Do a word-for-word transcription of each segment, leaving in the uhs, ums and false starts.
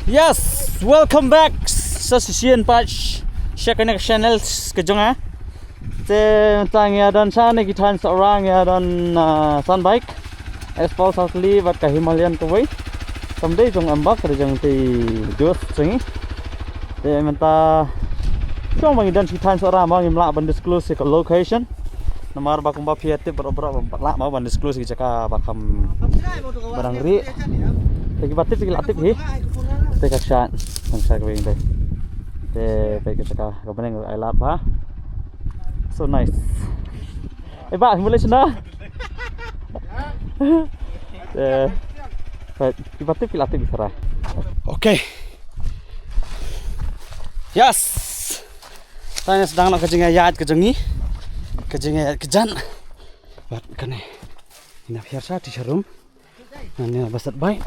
Yes, welcome back. Sa shisien pat sha kane ka channel ka jong nga. Te tang ïa don shane ki thaiñ Sohra, ïa don, ah, Sunbike. Espol Sakli bad ka Himalayan kawei. Kam dei jong em bak, ka dei jong te Joseph jong ngi. Te mynta shong ba ngi don shi thaiñ Sohra, ba ngim lah ban disclose ka location. Namar ba kumba phi ïa tip baroh baroh ba lah ma ban disclose ki jaka ba kham ba dang rieh. Te kiba tip ki la tip hi. Te ka shait, ka shait ka weng te. Te peit ka jaka ka bneng ai lad bha. So nice. Eh, ba, mula sini. Eh, peit, kiba tip ki la tip ki sarai. Okay. Yes. Tang ïa sdang noh ka jingïaid ka jong ngi. Ka jingïaid ka jan. Bad kane. Ina hiar sa ti sharum. Ngan ïa ba sat bai.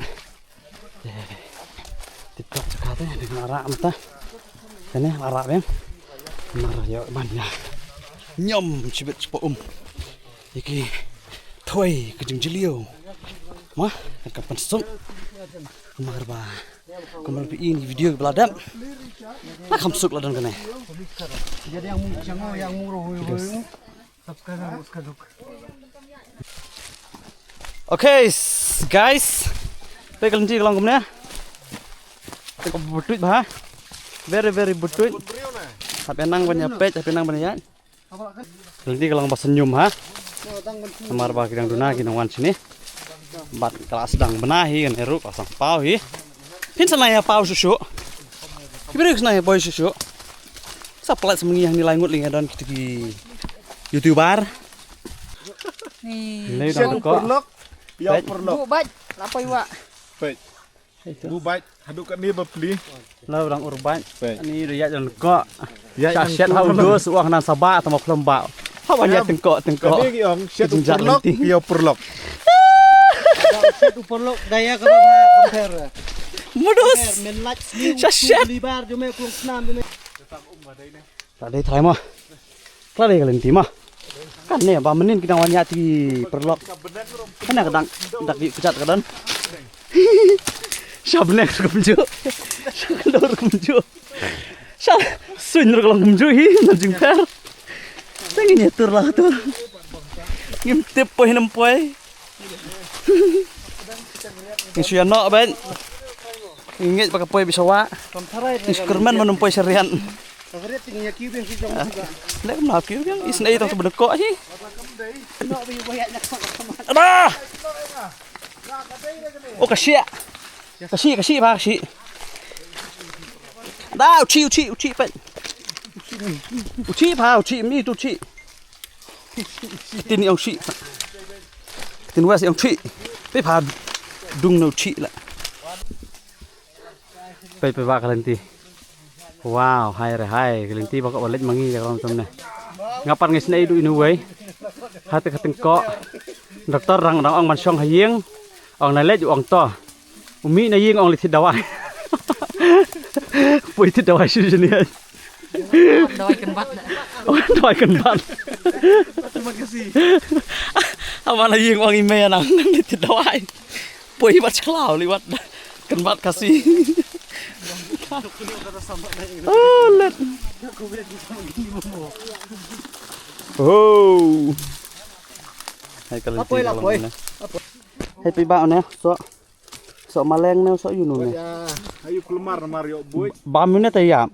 Ti tok jaka te, te nga rah mynta. Kane nga rah biang. Mar ïa ban ïa. Ñiom shibit shipor um. Ïa ki thoi ka jingjylliew. Ma, ka pynsuk. Mar ba. Kumba phi i ni video ba la dep. La kham suk la don kane. Okay, s-, guys. Peit ka lynti ka long kumne. Peit ka butut bha. Very, very butut. Hap ïa nang ban ïa peit, hap ïa nang ban ïa. Lynti ka long ba sñium ha. Namar ba ki dang duna ki nang wan shane. Bad ka la sdang bnai hi, kane ruh ka la sdang paw hi. Phin sa nang ïa paw shuh shuh. Ki briew ki sa nang ïa poi shuh shuh. Sa pynlait sa mynni hangne lai ngut lyngngoh don kita ki YouTuber. Ni. Ni dang ko. Pyrlok, ïa pyrlok. Bu bait, la poi wah. Peit. Bu bait, haduh katne ba pli. La dang ur bait. Peit. Ani da ïa dang ko. Ïa sha dang shet ko ha u dos uang nan sa ba tama phlem ba. Ha ban ïa tengko, tengko. Kane ki ong shet u pyrlok, ïa pyrlok. Shet u pyrlok, da ïa ka ba compare. Mudus. Sha shet. Libar jome kung snam jome. Ta dei trai ma. Kla dei ka lynti ma. Kane ba mynnin ki dang wan ïa ti pyrlok. Kane ka dang dak di kjat ka don. Sha bneng ruh kumjuh. Sha kyndoh ruh kumjuh. Sha suiñ ruh ka long kumjuh hi, na jingpher. Te ngin ïa tur la tur. Ngim tip poi ne em poi. Ngi shu ïa noh bad. Ngi ngeit ba ka poi bishwa. Ngi shu kyrmen ba nym poi shariat. Lek mla kiew biang, isnei tang shu bneng ko hi. Ada. O ka shia. Ka shi, ka shi ba ka shi. Da, u chi, u chi, u chi pet. U chi ba, u chi mi tu chi. Tin ong shi. Tin was ong shi. Pe pha dung no shi la. Pe pe ba ka lynti. Wow, hai re hai, ka lynti ba ka leit mangi ka long tam ne. Nga pat ngi snei du inu wei. Hate ka tengko. Doktor dang dang ong ban shong ha ïing. Ong na leit ong to. U mih na ïing ong leit thied dawai. Poi thied dawai shu jeni. Dawai kynbat. Oh, dawai kynbat. Kynbat ka si. Ama na ïing ong i mei nang leit thied dawai. Poi bat chlaw li wat. Kynbat ka si. Oh, let. Oh. Hai ka lynti ka long ne. Hai pi ba ne. So. Sok maleng ne, sok yu nu ne. Ayu kelemar mar yok buit. Ba minit ya.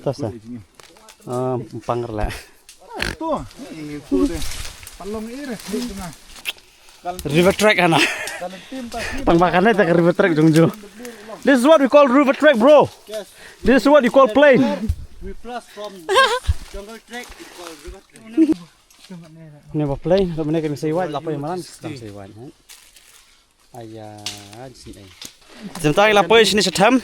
Tas. Ah, pang rla. Tu, ini tu deh. Palong ire, tu na. River track ana. Tang ba kane ta river track jong ju. This is what we call river track, bro. Yes. This is what you call plane. We plus from jungle track, we call river track. Ne ba plane, ba ne ka mi sei wai, la pa malan, ka sei wai. Aya, jin ai. Jin ta la poi shini shatam.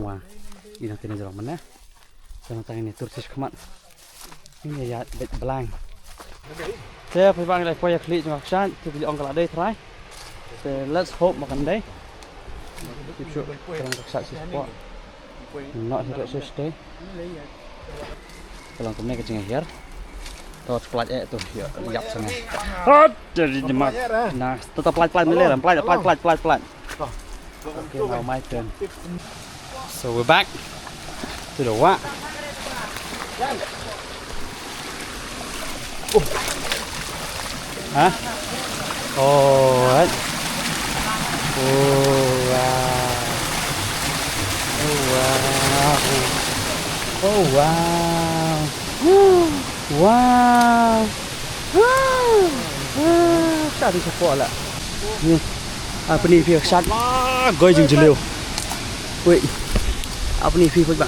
tang wa i nang tine jrong mane. Te nang tang ine tur shisha khmat. Ine ïa beit blang. Te phi bang ïa poi ïa khlieh jong ka kshaid, tu ki ong ka la dei trai. Te let's hope ma kan dei. Keep sure ka long ka kshaid shisha. Not here so stay. Ka long kumne ka jinghiar. To plait eh tu ïa ïap sana. Hot dari demak. Nah, tetap plait plait ni le, plait plait plait plait plait. Okay, now my turn. So we're back to the wah. Huh? Oh, what? Oh, wow. Oh, wow. Oh, wow. Wow. Wow. Wow. Shati shapoh la. Ni. Apa ni phi shot? Ah, goi jing jeliu. Wei. Apa ni phi ba?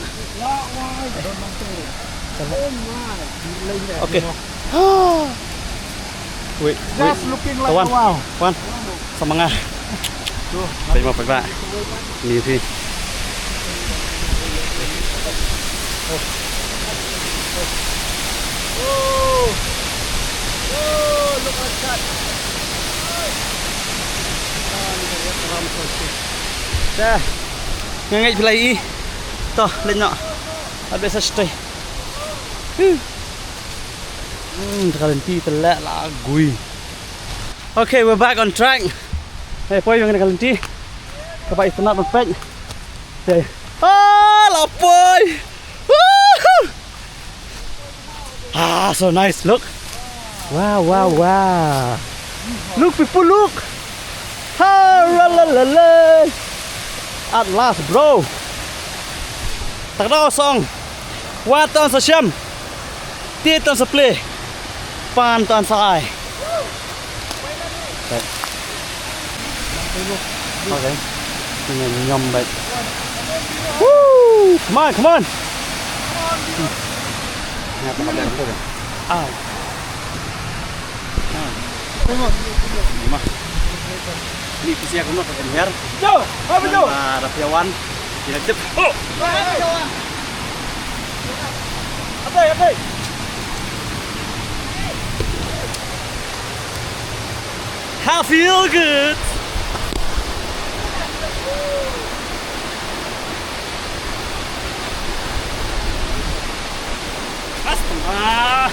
Okay. Wait, wait. Just looking like a wow. Wan. Sa ma nga. Peit mo, peit ba. Ni phi. Oh. Oh, look at that. Te. Nga ngeit phi la ïohi. To, leit noh. Habis sa stay. Hmm, ka lynti te leh la gui. Okay, we're back on track. Hey, poi ïa kane ka lynti. Kaba itynnad ban peit. Hey. Ah, la poi. Woohoo! Ah, so nice. Look. Wow, wow, wow. Look, people, look. Ha, la, la, la, la. At last, bro. Tak da song. Wa ton sa shem. Ti ton sa play. Pan ton sa ai. Okay. Ini nyom baik. Woo! Come on, come on. Ngap ngap ngap. Ah. Ah. Ini mah. Ini pisiak kuno pakai biar. Yo, apa yo? Ah, ada piawan. Kita cep. Oh. Apa, apa? I feel good. Astaga.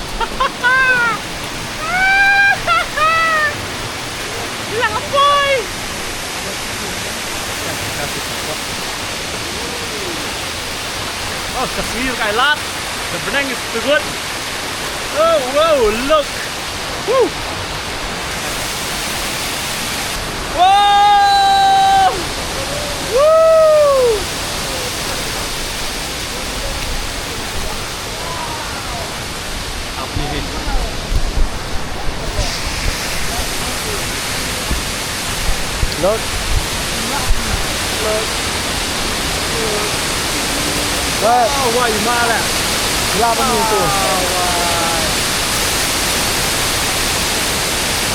Look, I love the blanket is too good. Oh, wow, look. Woo. Wow. Woo. Up ni hin. Look. Look. What? Oh, wah, ïa ma la. Ïa ma ni tu. Oh, wah.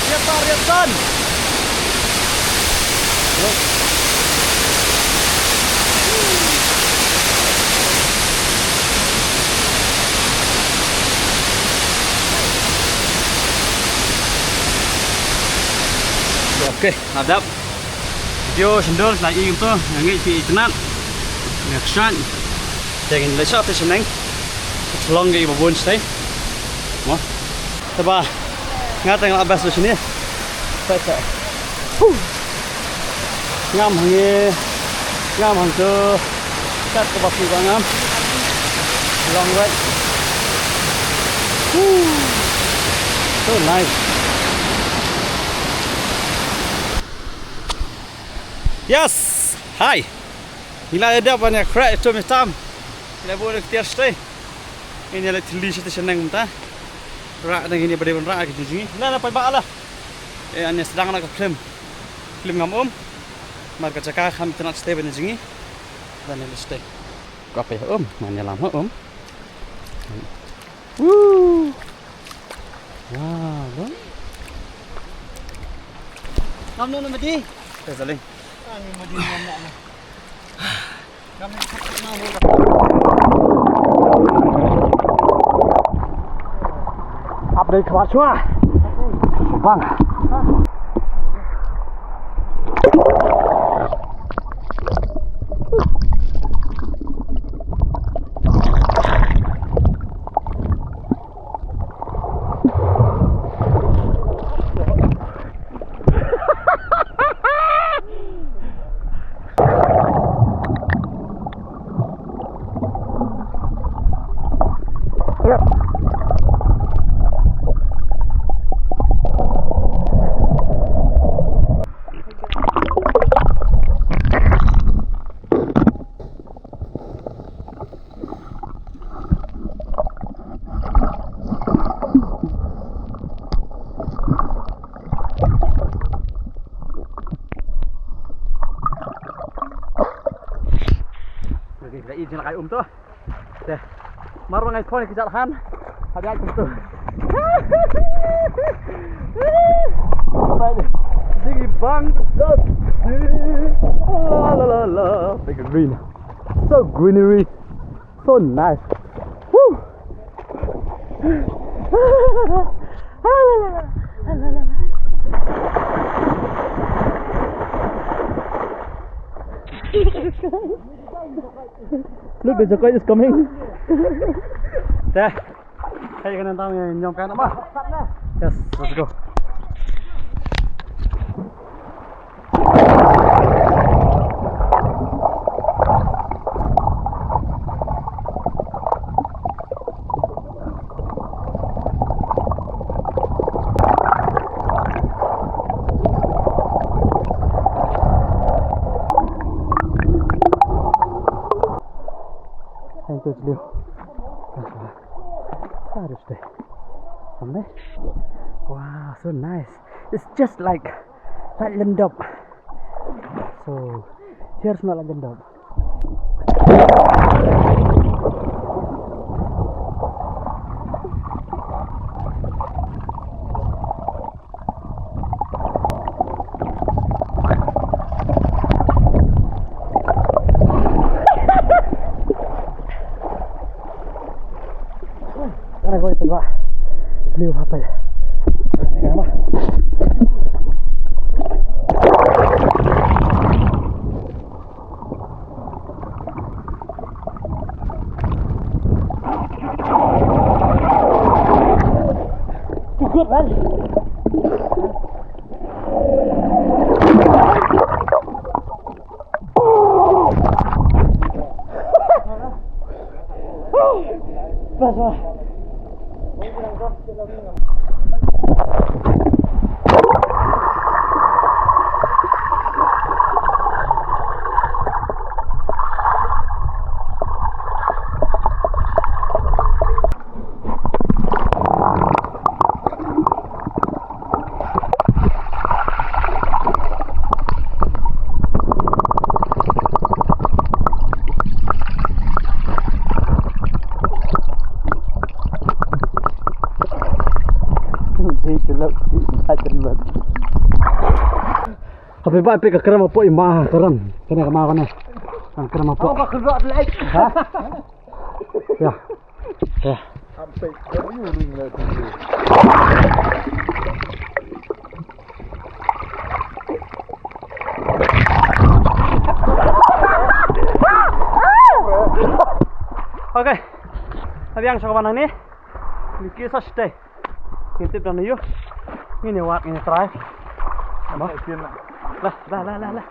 Ïa pa ïa san. Look. Okay, ap dap. Video shyndur sha i kumto, nga ngeit phi itynnad. Nga kshaid. Te ngin leit shah te shaneng. Shlong ki ba bun shatei. Mo. Te ba nga tang la best shane. Sa sa. Huh. Ngam hangne. Ngam hangto. Kat ka ba phi ba ngam. Long way. Woo. So nice. Yes. Hi. Ngi la ïa dep ban ïa khreh ïa to mi tam. Ngi la buh ïa ka tiar shatei. Ngin ïa leit thylli shatei shaneng mynta. Rah dang ngin ïa ba dei ban rah ka jingïaseng. La na poi ba la. Eh, ngin ïa sdang na ka film. Film ngam um. Mar ka jaka kham itynnad shatei ban ïa jingïaseng. Dang ïa leit shatei. Ka poi ha um, man ïalam ha um. Woo! Wow, lo. Ngam no na madi. Te saling. Ngam madi ngam no. Ngam ni khat khat na ho. Ap dei khwa chwa. Bang. Okay, la i jinglakai um to. Te. Mar ba ngai khon ki jat han. Hadi ai kumtu. Digi bang. La la la la. Big green. So greenery. So nice. Woo. Look, the Jacoy is coming. Te. Hey, kan tang nyom kan apa? Yes, let's go. Thank you, Leo. Wow, so nice. It's just like, like Lyndup. So, here's not like Lyndup. Too good, man. Happy ba pe ka kram apo ima kram. Kena kama kena. Ang kram apo. Ka kram apo. Ha? Ya. Ya. Okay. Abiang sa ka banang ni. Ni ki sa stay. Ngin tip da na yu. Ngin ïa wad ngin ïa try. Ba. La la la la la.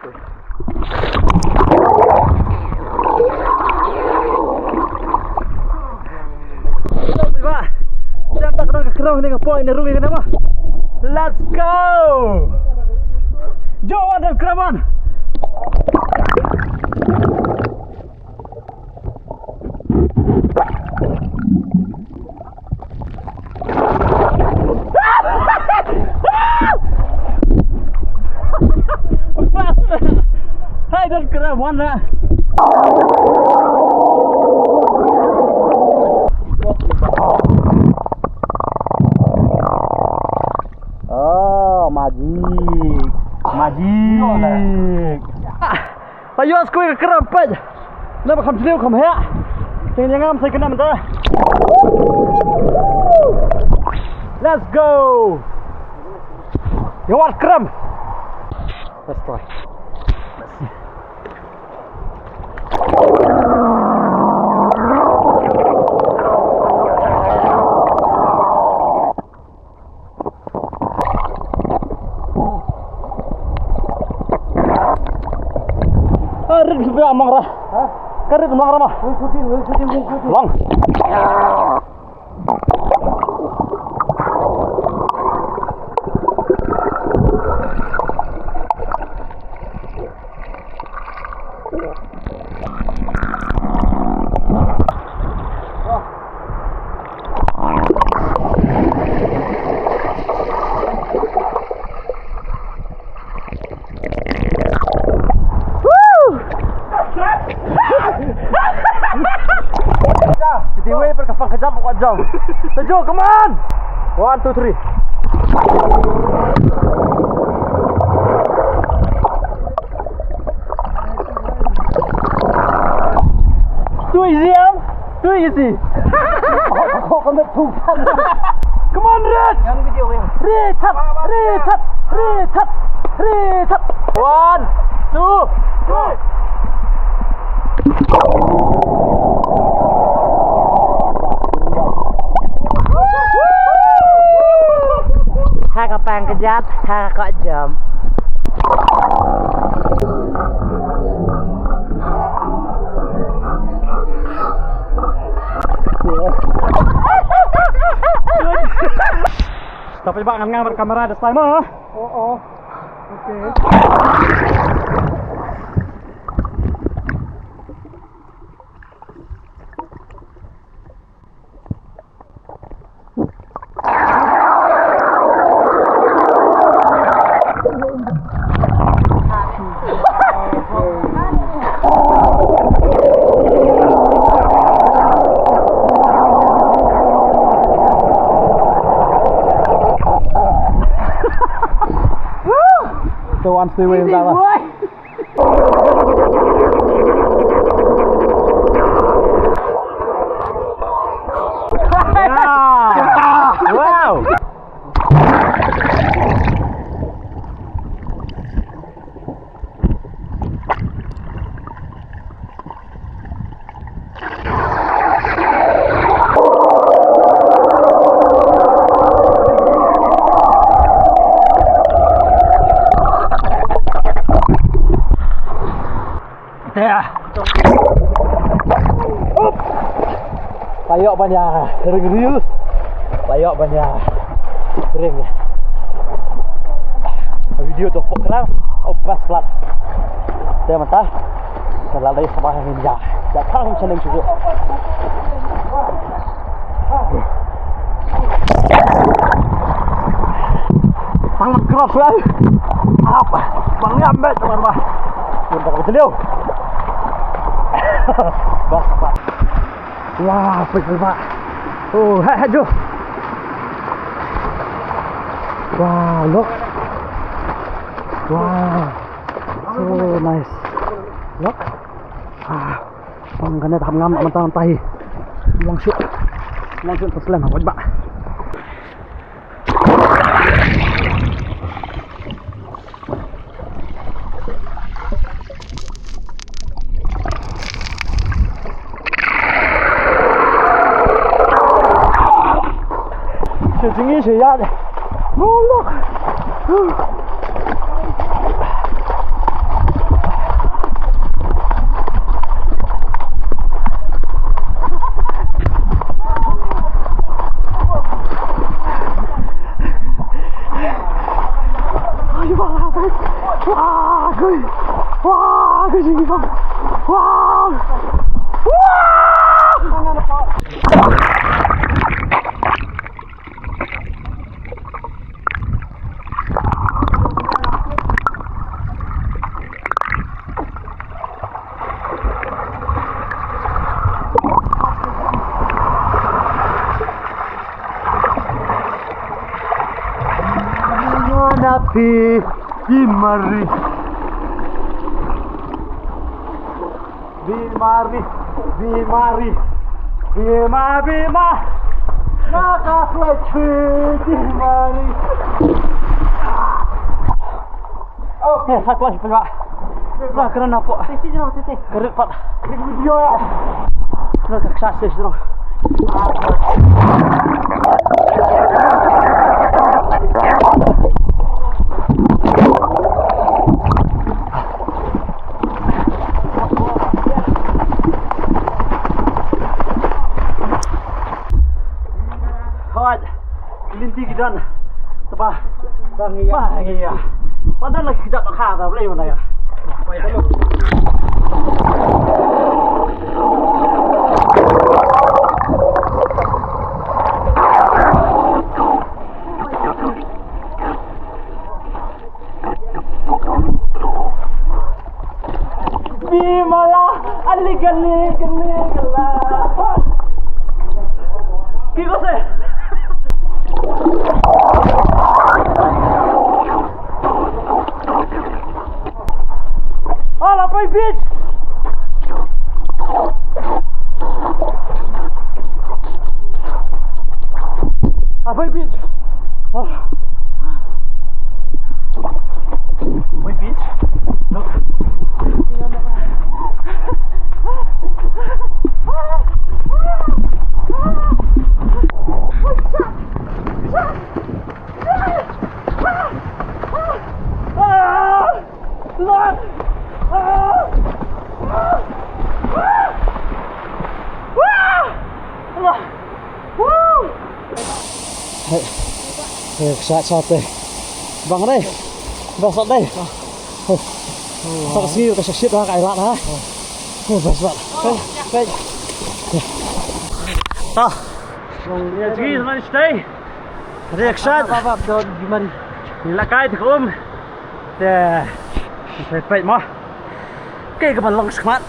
Ba. Jam tak kena kerong ni ka point ni rumi kena ba. Let's go. Jowan dan Kraman. Hai dan kena mana? Oh, magic. Magic. Ayo, skui ka kram peit. Naba kham tliw kham heh. Ting ïa ngam sai kena mynta. Let's go. Ïa wad kram. Let's try. Ah, rit shuti amang ra. Ha? Ka rit amang ra ma. Wei shuti, wei shuti, wei shuti. Long. Piti wei per ka pang kejap, buka jam. Tujuh, come on. One, two, three. Too easy, em? Too easy. Come on, Red. Red, tap, red, tap, red, tap, red, tap. One, two, three. Ha ka pang kejap, ha ka jam. Tapi ba ngan ngan kamera this time, ha? Oh, oh. Okay. Stay one, stay away, stay away. Wow. Te ah. Up. Tayo Ïoh ban ïa ring reels. La ïoh ban ïa ring. Video to pok klang. Oh, best plat. Te mynta ka la dei saba ha India. Ja kang channel shuh. Tang cross lah. Apa? Bang ni ambil teman bah. Kita ke jeliu. Best plat. Wow, peit ba. Oh, ha ha jo. Wow, look. Wow. So nice. Look. Ah, bang kane tam ngam mynta mynta hi. Long shoot. Long shoot slem, wait ba. Shu jingïaid shu ïaid. Oh, look. Mana pi, pi mari. Bimari, bimari, bima, bima. Naka flight free, bimari. Okay, hak lah, hak lah. Lah, kena nampak. Sisi jauh, sisi. Kerit pat. Video ya. Lah, ka ksas sisi jauh. Hooid. Lynti ki don. Tpa. Ba ngi ïa. Ba ngi ïa. Ba don la ki kjat ka da Blei wan da ïa. Bimala, ali gani, gani, gala. Ki ko se? Ah, la pai beach. Ah, pai beach. Ah. Pai beach. Look. Ah! Hey, hey, sa, sa, te. Bang dei. Bang sa dei. Sa ka sngi ka sa shit ha ka ai lad ha. Hey, bang sa. Hey, hey. Ta. Bang ya jigi sa stay. Reaction. Ba, ba, ba, don gimana? Ni la kai te kum. Te. Te peit mo. Ke ka ban long smat.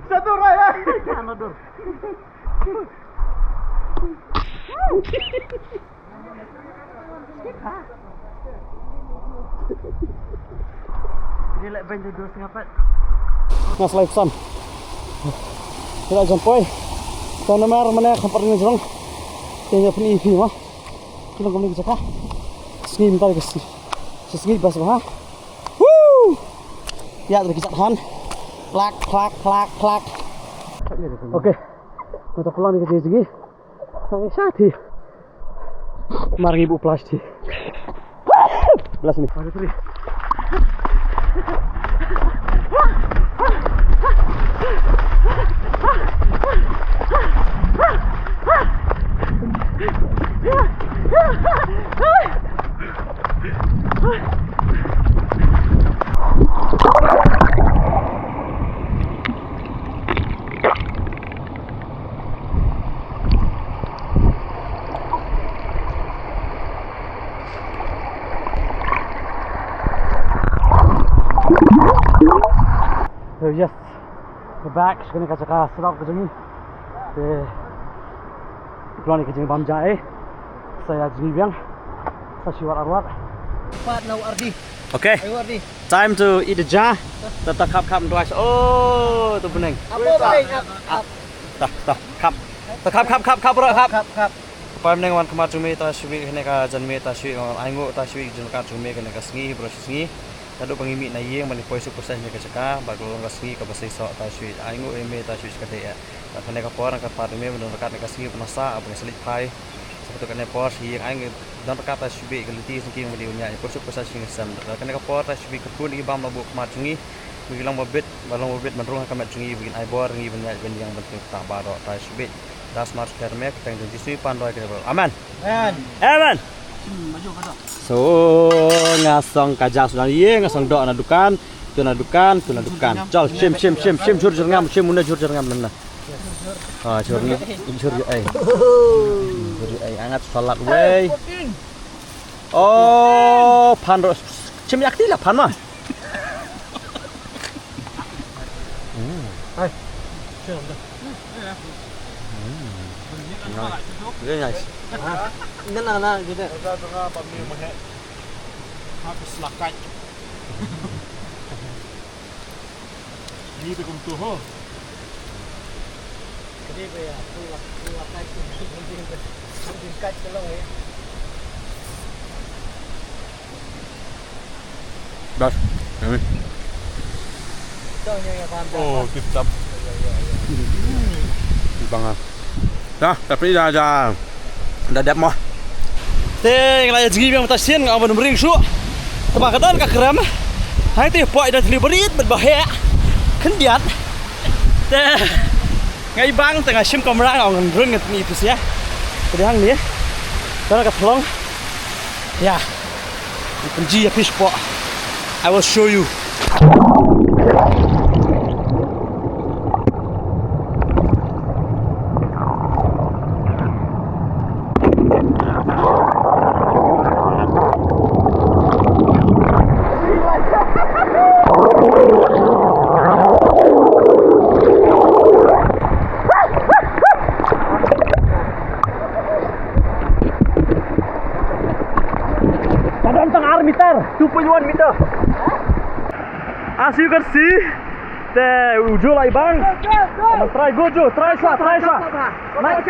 Satu raya. Ano dur. Nga slai psan. Ila jan poi. Tang namar mane kam pat ring jrong. Te ïa pyni phi ma. Ki long kumne ki jaka. Sngi mynta ka sngi. Sngi bas bha. Woo! Ïa ki jaka han. Klak klak klak klak. Okay. Mynta pyllang ïa ka jaka. Ngi sha ti. Mar ngi buh plastik. Bless me. One, two, three. So yes, we're back. Kane ka jaka sdang ka jong ngi. Te plan ka jingbam ja eh. Sa ïa jingbiang. Sa shi wat arwat. Pat na ardi. Okay. Ayo ardi. Time to eat the ja. Ta ta khap khap dua. Oh, tu pening. Apa pening? Ap, ap. Ta ta khap. Ta khap khap khap khap bro khap. Khap khap. Kpa bneng wan khmat jong me ta shwi kane ka janmiet ta shwi wan ai nguh ta shwi jingkat jong me kane ka sngi bro sngi. Naduh ba ngi mih na ïing ban ïa poi suk pyrshah ïa ka jaka ba ka long ka sngi kaba seisoh ta shwi ai nguh ïa me ta shwi ka te. Bad kane ka por nga kyrpad ïa me ban don ryngkat ha kane ka sngi ba nasa ba ngi sa leit phai. Sa katu kane por shi ïing ai ngi don ryngkat ta shibit ka lynti sngewbha ban ïa poi suk pyrshah sha ngi sem. Bad kane ka por ta shibit ka pun ngi bam la buh khmat jong ngi. Ngi long ba bit ba long ba bit ban rung ha ka met jong ngi ba ngin ai bor ngi ban ïaid ban ïeng ban tang baroh ta shibit. Das mar kher me ka teng jong Jisu pan roi ka. Amen. Amen. Amen. So nga song ka ja sudan ïing nga song doh na dukan. Tu na dukan, tu na dukan. Chal, shim, shim, shim, shim, jhur, jhur ngam, shim, muna, jhur, jhur ngam, nana. Ah, jhur ni, jhur, jhur, ai. Jhur, ai, angat salat, wei. Oh, phan ro, shim yak ti la phan ma. Hmm. Hai. Hmm. Very nice. Ngan na na gitu. Aku selakat. Ni tu kum tu ho. Jadi be ya, aku lak aku lak kai tu. Tingkat kalau ya. Das. Ini. Oh, tip top. Di bangat. Dah, tapi dah dah. Dah dep mah. Te nga la ïa jngi biang mynta sien nga ban ring shuh. Te ba ka don ka krem. Hai te poi da tli barit bad ba heh. Khyndiat. Te nga i bang te nga shim kamera nga ngan rung ngan tni pis ïa. Te dei hangne. Don ka thlong. Ïa. Pynji ïa pis po. I will show you. Ka don tang ar meter, two point one meter. As you can see, te u Joe la i bang. Try go Joe, try sa, try sa. Nice.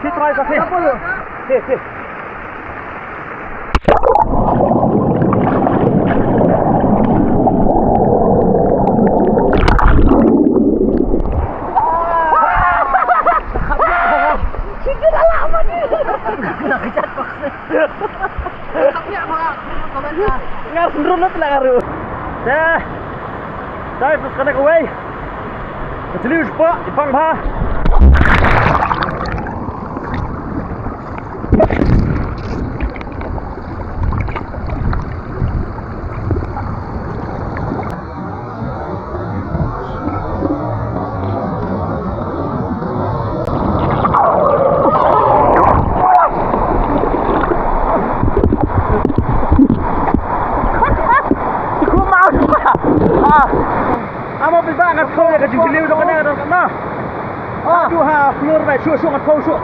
Ki try sa, ki. Ki, ki. Ngar sendrun na tla ngaru. Te. Dai, terus kena kawei. Kecil spot, ipang bha. Ah. Amo phi ba ngat khaw ïa ka jingjylliew jong kane ka dang kane. Ah. Shu ha floor ba shu shu ngat khaw shu.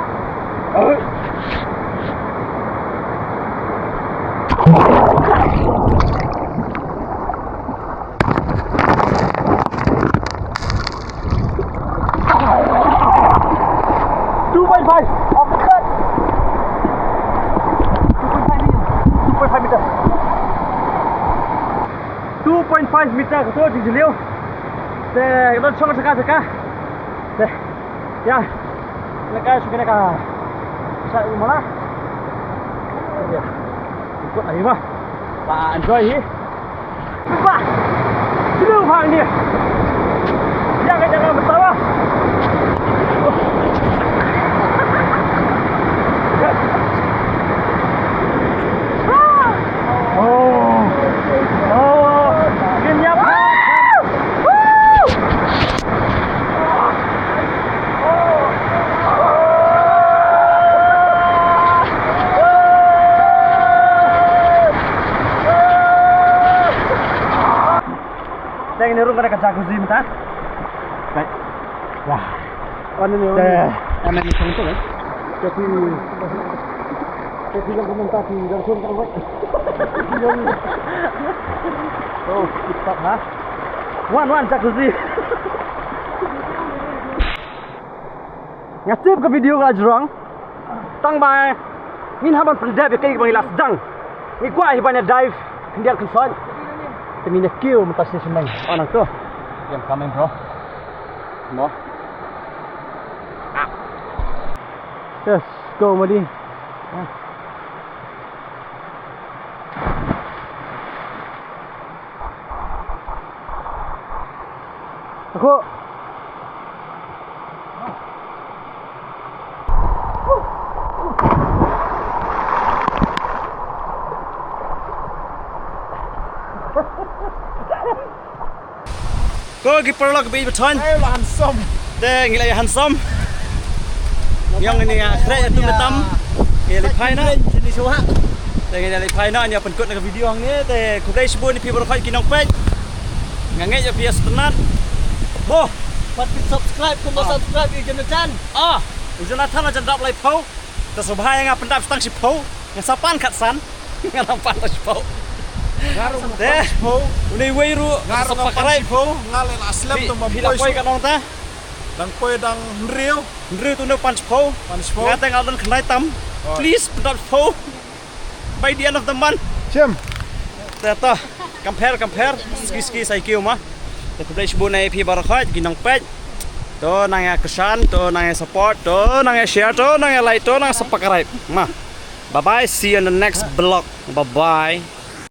Two point five. Two point five meter. Two point five meter. Two point five meter ka to jingjylliew. Te ka don shong shaka shaka. Te. Ïa. Kane ka shong kane ka. Sa u mala. Ïa. Ikut lagi mah. Ba enjoy hi. Ba. Sulu bang ni. Jangan jangan bertawa. Oh. Oh. Kenyap. Teng ni rung ka jacuzzi mynta. Baik. Wah. Oh, ni, ni, oh, ni. Eh. Ana ni song tu, eh. Tapi, tapi yang komentar di dalam song kan, weh. Oh, cepat, ha? Wan, wan, jacuzzi. Nga tip ka video ka jrong. Tang ba ngin hap ban pyndep ïa kaei ba ngi la sdang. Ngi kwah hi ban ïa dive khyndiat khynsoit. Te ngin ïa kiew mynta shisha neng. Oh, nang to. I'm coming, bro. Mo. Yes, go, Madi. Ako. Ko ki paralok ba ïeit ba thaiñ. Ai, la handsome. Te ngi la handsome. Ngi ong ngi ïa khreh ïa tu ïa tam. Ngi ïa leit phai noh. Te ngi ïa leit phai noh, ngi ïa pynkut na ka video hangne. Te khublei shibun ïa phi baroh khoit ki nongpeit. Nga ngeit ïa phi ïa sngewtynnat. Mo. Pat phi subscribe, kumba subscribe ïa u Jonathan. Ah, u Jonathan la jan dap laiphew. Te sngewbha ïa nga pyndap tang shiphew. Nga sa pan khatsan. Nga dang pan tang shiphew. Nga ruh nga pan shiphew. Une uwei ruh nga ruh nga pan shiphew. Nga leh la slem tu ma phi la poi ka nong ta. Dang poi dang hynriew. Hynriew tu ne pan shiphew. Pan shiphew. Nga te nga don khyndai tam. Oh. Please pyndap shiphew. By the end of the month. Shem. Te to. Compare, compare. Ski, ski, sa kiew ma. Te khublei shibun ïa phi baroh khoit ki nongpeit. To nang ïa kyrshan, to nang ïa support, to nang ïa share, to nang ïa like, to nang ïa subscribe. Ma. Bye bye, see you in the next vlog. Bye bye.